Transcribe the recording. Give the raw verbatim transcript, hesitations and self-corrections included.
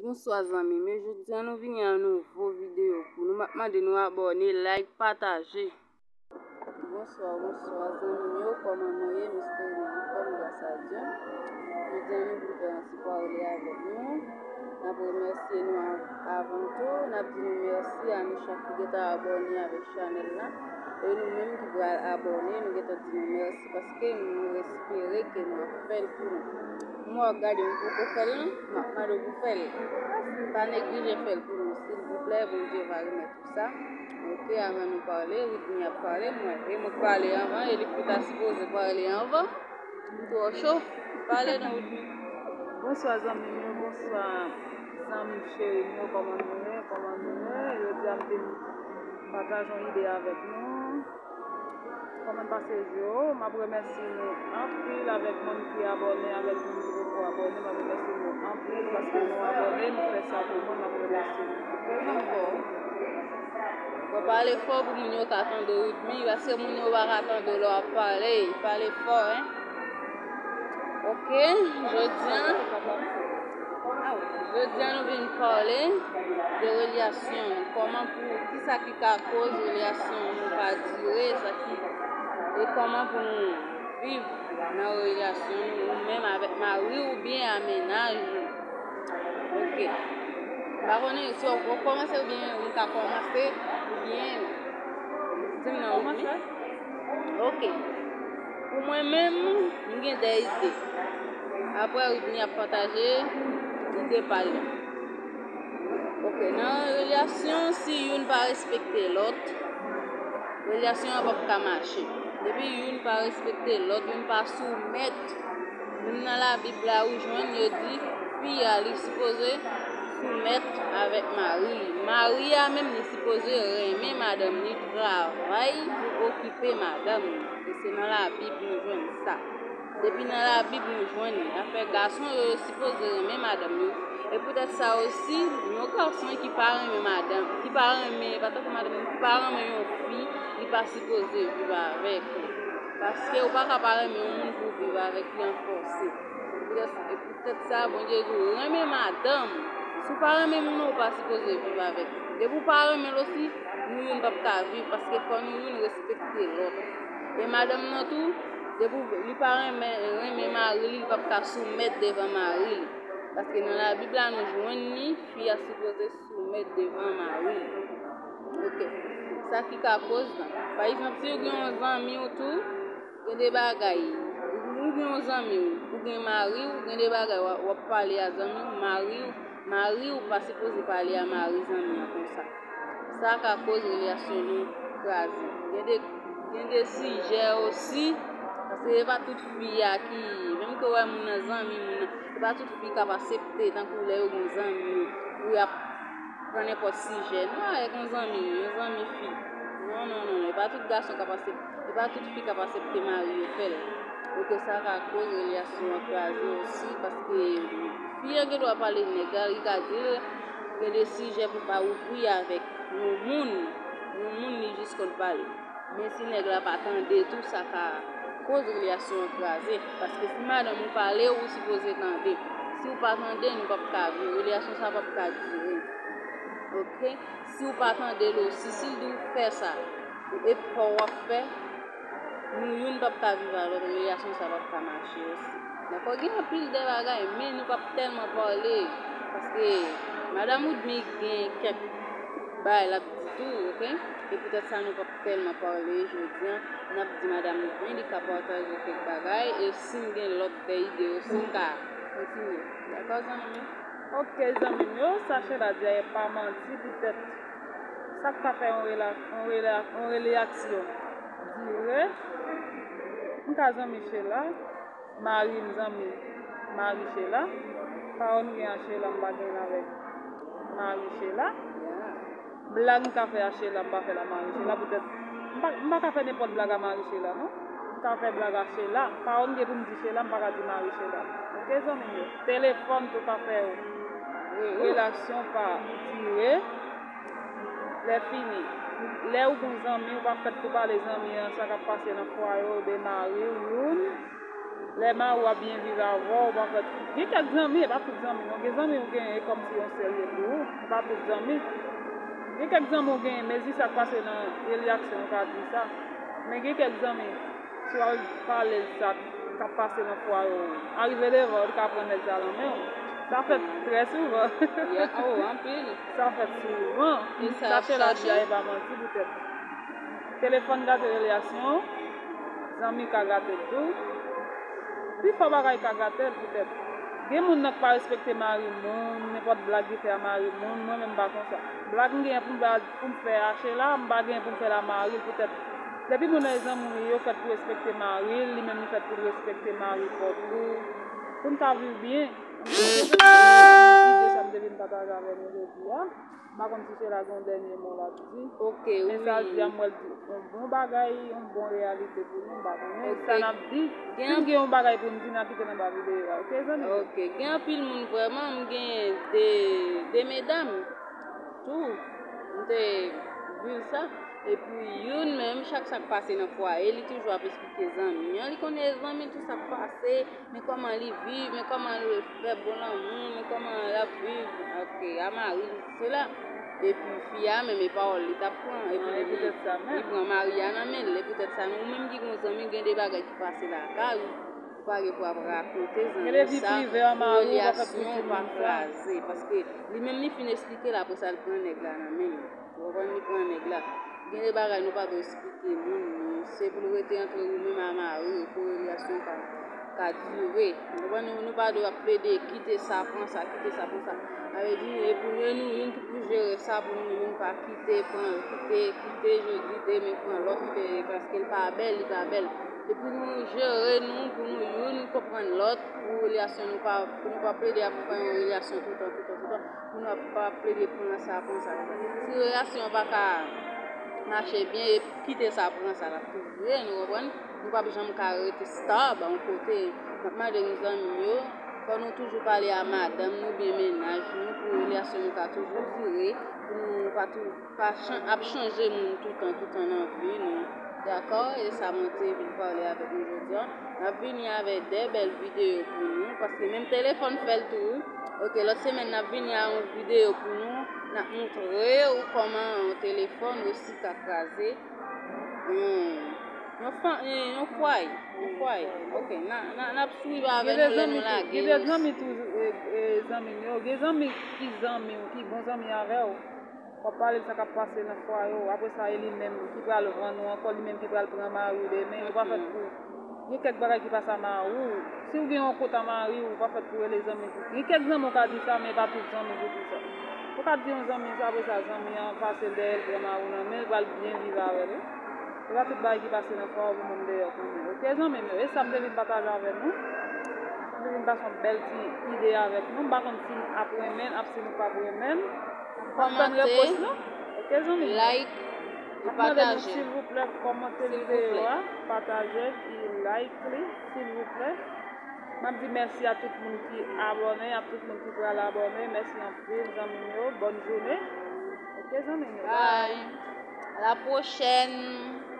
Bonswa zanmi m yo, jodi a nou vini a nouvo videyo pou nou. M ap mande nou abòne, like, pataje. Bonswa, bonswa zanmi m yo, kòman nou ye? M espere nou anfòm gras a Dye. Jodi a nou vin fè yon ti pale avèk nou. N ap remèsye nou av- avan tou, n ap di nou mèsi a nou chak ki gentan abòne avèk chanèl la. E nou menm ki pral abòne, nou gentan di nou mèsi paske nou espere ke nou ap fè l pou nou. M wè w ap gade m poko fè l non, m ap mande w pou fè l. Pa neglije fè l pou nou silvouplè, Bondye va remèt ou sa. Oke, avan nou pale, Whitney ap pale, mwen, e mwen k pale anvan, e li ki ta sipoze pale anvan. M twò cho, pale non Whitney. Bonswa zanmi m yo, bonswa zanmi m cheri m yo, kòman nou ye, kòman nou ye? Jodi a m te pataje yon ide avèk nou. Kòman n pase jou yo? M ap remèsye nou anpil avèk moun ki abòne, avèk moun ki poko abòne. M ap remèsye nou anpil paske nou abòne, nou fè sa pou mwen. M ap remèsye nou. Oke, zanmi m? Bon, pale fò pou moun yo ka tande w, Whitney, paske moun yo pa ka tande w lè w ap pale. Pale fò, en. Oke, jodi a, jodi a nou vin pale de relasyon nou. Kòman pou, kisa ki ka koz relasyon nou pa dire, sa ki, e kòman pou nou viv nan relasyon nou, ou menm avèk mari w oubyen a mennaj ou. Oke. M pa konnen si w kòmanse oubyen m ka kòmanse oubyen di m nan Whitney. Oke. Pou mwen menm, m gen de ide. Apre Whitney ap pataje ide pa l yo. Oke, nan relasyon, si youn pa respekte lòt, relasyon an p ap ka mache. Depi youn pa respekte lòt, youn pa soumèt, menm nan Labib la ou jwenn yo di fi a li sipoze soumèt avèk mari li. Mari a menm li sipoze renmen madanm li, travay pou okipe madanm li. E se nan Labib nou jwenn sa. Depi nan Labib nou jwenn li. Afè gason yo, yo sipoze renmen madanm yo. E poutèt sa osi, yon gason ki pa renmen madanm, ki pa renmen, pa tankou madanm, ki pa renmen yon fi, li pa sipoze viv avèk li. Paske ou pa ka pa renmen yon moun pou w viv avèk li an fòse. Poutèt, e poutèt sa, Bondye di w renmen madanm ou. Si w pa renmen moun nan, ou pa sipoze viv avèk li. Depi w pa renmen l osi, nou youn p ap ka viv, paske fò nou youn respekte lòt. E madanm nan tou, depi w, li pa renmen, renmen mari li, li p ap ka soumèt devan mari li. Paske nan Labib la, nou jwenn li, fi a sipoze soumèt devan mari li. Oke. Sa ki ka koz la. Pa egzanp, si w gen yon zanmi w tou, gen de bagay. Ou gen yon zanmi w, ou gen mari w, gen de bagay w ap, w ap pale a zanmi w, mari w, mari w pa sipoze pale a mari zanmi an konsa. Sa ka koz relasyon nou kraze. Gen de, gen de sijè osi, paske se pa tout fi a ki, menm ke w wè moun nan zanmi moun nan, se pa tout fi k ap aksepte, tankou lè yo gen zanmi yo, pou y ap pran nenpòt sijè. Non, avèk yon zanmi, yon zanmi fi. Non, non, non, non. E pa tout gason k ap aksepte, e pa tout fi k ap aksepte mari yo fè l. Oke, sa ka koz relasyon an kraze osi, paske fi an gen dwa pale nèg la, li ka di l gen de sijè pou l pa ouvri avèk yon moun, yon moun li jis konn pale. Men si nèg la pa tande tou, sa ka koz relasyon an kraze. Paske si madanm ou pale, ou sipoze tande. Si w pa tande, nou p ap ka viv. Relasyon sa p ap ka dire. Oke? Si w pa tande l osi, si l di w fè sa, e pa w w ap fè, nou youn p ap ka viv a lòt, relasyon sa p ap ka mache osi. Dakò? Gen anpil de bagay, men nou p ap tèlman pale. Paske madanm Woodmy gen kèk bagay l ap di tou, oke? E poutèt sa nou p ap tèlman pale jodi a. N ap di madanm Woodmy li ka pataje kèk bagay. E si m gen lòt de ide yo, si m ka kontinye. Dakò, zanmi m? Oke, zanmi m yo, sa Sheila di a, e pa manti, poutèt sa k ka fè yon rela-, yon rela-, yon relasyon dire. M ka zanmi Sheila, mari m zanmi mari Sheila. Pawòl m gen a Sheila, m pa gen l avèk mari Sheila. Blag m ka fè a Sheila, m pa fè l a mari Sheila, poutèt m pa, m pa ka fè nenpòt blag a mari Sheila, non. M ka fè blag a Sheila. Pawòl m gen pou m di Sheila, m pa ka di mari Sheila. Oke, zanmi m yo? Telefòn tou ka fè w re-, relasyon pa dire. Lè fini, lè ou gon zanmi, ou pa fèt pou pale zanmi an, sa k ap pase nan fwaye w, oubyen mari w, youn. Lè mari w ap byen viv avè w, w pa fè tout. Gen kèk zanmi, e pa tout zanmi non. Gen zanmi ou genyen, e kòmsi yon sèl ye pou ou. E pa tout zanmi. Gen kèk zanmi ou genyen, mezi sa k pase nan relasyon, ou ka di sa. Men gen kèk zanmi, si w al pale l sa k ap pase nan fwaye w, arive devan, ou ka pran nèg sa nan men w. Sa fèt trè souvan. Ya, oh, anpil. Sa fèt souvan. E sa Sa ap se lavi chache. A, e pa manti poutèt. Telefòn gate relasyon, zanmi ka gate l tou. Pifò bagay ka gate l poutèt. Gen moun nan k pa respekte mari moun, nenpòt blag li fè a mari moun, mwen menm m pa konsa. Blag m genyen pou m ba- pou m fè a Sheila, m pa genyen pou m fè l a mari l poutèt. Depi moun nan e zanmi w ye, yo fèt pou respekte mari l, li menm li fèt pou l respekte mari pòp ou. Pou n ka viv byen. Ide sa m te vin pataje avè nou jodi a. M pa konn si Sheila gen yon dènye mo l ap di. Ok, wi. Men sa l di a, m wè l di yon bon bagay, yon bon reyalite pou nou, m pa konnen. Ok. Sa n ap di, Gen si n gen yon bagay pou n di, n a kite l anba videyo a. Ok, zanmi? Ok, gen anpil moun vrèman, m genyen de, de medam tou, m te viv sa. Epi youn menm, chak sa k pase nan fwaye, li toujou ap eksplike zanmi an. Li konnen zanmi tou sa k pase, men kòman li viv, men kòman l fè bon lanmou, men kòman l ap viv, ok, a mari l, sela. Epi fi a menm, e pawòl li t ap pran, epi Ah, e poutèt sa menm. Li pran mari a nan men l, e poutèt sa, nou menm ki gon zanmi, gen de bagay ki pase lakay ou, ou pa gen pou ap rakonte zanmi sa, pou relasyon pa kraze, paske li menm li fin eksplike l, apre sa, li pran nèg la nan men l. Ou konprann, li pran nèg la. Gen de bagay nou pa dwe eksplike moun, non. Se pou l rete antre ou menm a mari w, pou relasyon ka, ka dire. Ou konprann, nou, nou pa dwe ap plede kite sa, pran sa, kite sa, pran sa. Sa vle di, e pou nou, e nou youn ki pou jere sa, pou nou youn pa kite, pran, kite, kite jodi, demen pran lòt, kite, paske l pa bèl, li pa bèl. E pou nou jere nou, pou nou youn konprann lòt, pou relasyon nou pa, pou nou pa plede ap fè yon relasyon toutan, toutan, toutan. Pou nou pa plede pran sa, pran sa. Si relasyon an pa ka mache byen, e kite sa, pran sa, l ap tou vre, nou konprann? Nou p ap janm ka rete stab yon kote. M ap mande nou zanmi m yo, fò nou toujou pale a madanm nou, byen mennaj nou, pou relasyon nou ka toujou dire, pou nou pa tou, pa chan, ap chanje moun toutan, toutan nan vi nou. Dakò? E sa mwen te vin pale avèk nou jodi a. N ap vini avèk de bèl videyo pou nou, paske menm telefòn fè l tou. Ok, lòt semèn n ap vini a yon videyo pou nou. N ap montre ou kòman yon telefòn osi ka kraze yon, yon, fa- yon fwaye. Yon fwaye. Ok, n a- n a- n ap swiv avè nou lè nou lage. Gen de zanmi tou, e, e, zanmi m yo. Gen zanmi ki zanmi w, ki bon zanmi avè w. W ap pale l sa k ap pase nan fwaye w. Apre sa, e li menm ki pral vann ou ankò, li menm ki pral pran mari w demen. Ou pa fèt pou. Gen kèk bagay ki pase a mari w. Si w gen yon kont a mari w, ou pa fèt pou rele zanmi pou. Gen kèk zanmi w ka di sa, men e pa tout zanmi pou di sa. Ou ka di yon zanmi sa, apre sa, zanmi an pase l dèyè l, pran mari w nan men l, pral byen viv avè l. E pa tout bagay ki pase nan fwaye w pou moun dèyè konnen. Ok, zanmi m yo, e sa m te vin pataje avè nou. M te vin pase yon bèl ti ide avèk nou. M pa konn si n ap renmen l, ap si nou p ap renmen l. N ap tann repons nou. Ok, zanmi m yo. Like, M ap mande nou, silvouplè, kòmante videyo a, pataje, like li, silvouplè. M ap di mèsi a tout moun ki abòne, a tout moun ki pral abòne. Mèsi anpil, zanmi m yo. Bòn jounen. Ok, zanmi m yo. Bye. À la prochaine.